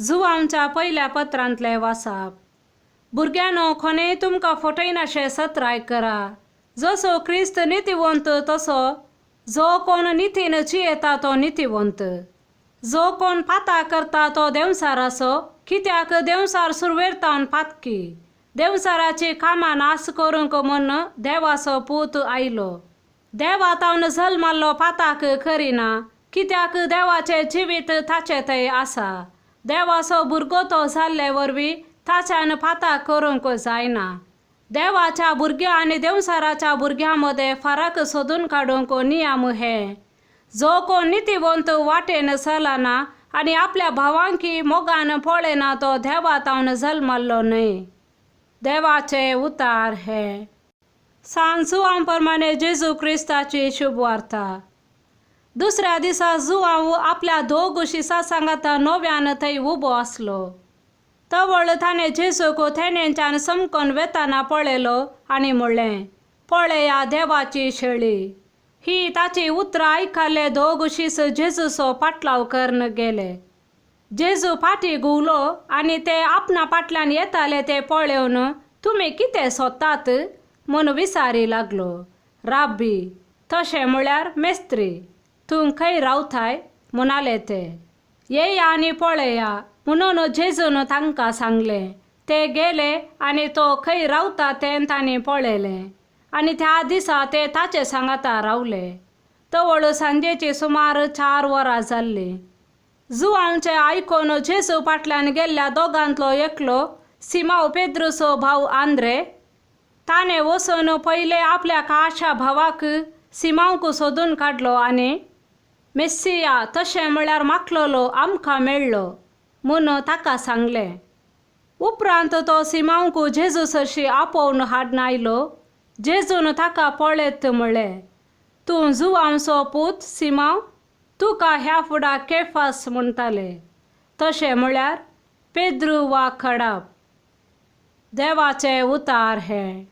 जुवांवच्या पयल्या पत्रांतलें वासाप. भुरग्यांनो, कोणेय तुमकां फटयनाशें सत्राय करा. जसो क्रिस्त नितीवंत तसो जो कोण नितीन जियेता तो नितीवंत. जो कोण पाता करता तो देंवचाराचो, कित्याक देंवचार सुरवेर पातकी. देंवचाराची कामां नाश करूंक म्हूण देवाचो पूत आयलो. देवा तावन जल्माल्लो पाताक करिना, कित्याक देवाचें जिवीत ताचे थंय आसा. देवाचो भुरगो तो जाल्ले वरवीं ताच्यान पाताक करूंक जायना. देवाच्या भुरग्या आनी देंवचाराच्या भुरग्यां मदें फरक सोदून काडूंक नियम हे. जो कोण नितीवंत वाटेन चलना आनी आपल्या भावांकी मोगान पळयना तो देवा तावन जल्मल्लो न्हय. देवाचे उतार हे. सांत जुवांव प्रमाणे जेजू क्रिस्ताची शुभवार्ता. दुसऱ्या दिसा जुवांव आपल्या दोग शिसा सांगाता नव्यान थंय उबो आसलो. तवळ ताणें जेजूक थेंड्यांच्यान समकोन वेताना पळयलो आनी म्हणलें, पळया देवाची शेळी. ही ताची उतरां आयकल्ले दोग शीस जेजूचो पाटलाव करून गेले. जेजू फाटी घुंवलो आनी ते आपणा फाटल्यान येताले ते पळोवन, तुमी कितें सोदतात म्हूण विचारी लागलो. राब्बी, तशें म्हळ्यार मेस्त्री, तूं खंय रावताय म्हणाले ते. येया आनी पळया म्हणून जेजून तांकां सांगलें. ते गेले आनी तो खंय रावता तें तांणी पळयलें आनी त्या दिसा ते ताचे सांगाता रावले. तवळ सांजेची सुमार 4 वरां जाल्लीं. जुवांवचें आयकून जेजू फाटल्यान गेल्ल्या दोगांतलो एकलो सिमांव पेद्रूचो भाव आंद्रे, ताणें वचून पयले आपल्या काशा भावाक सिमांवक सोदून काडलो आनी मेस्सिया, तशें म्हळ्यार माखलोलो, आमकां मेळ्ळो म्हूण ताका सांगलें. उपरांत तो सिमांवक जेजू सरशी आपोवन हाडून आयलो. जेजून ताका पळयत म्हणलें, तूं जुवांवचो पूत सिमांव, तुका ह्या फुडा केफास म्हणटाले, तशें म्हळ्यार पेद्रू वा खडाप. देवाचे उतार हे.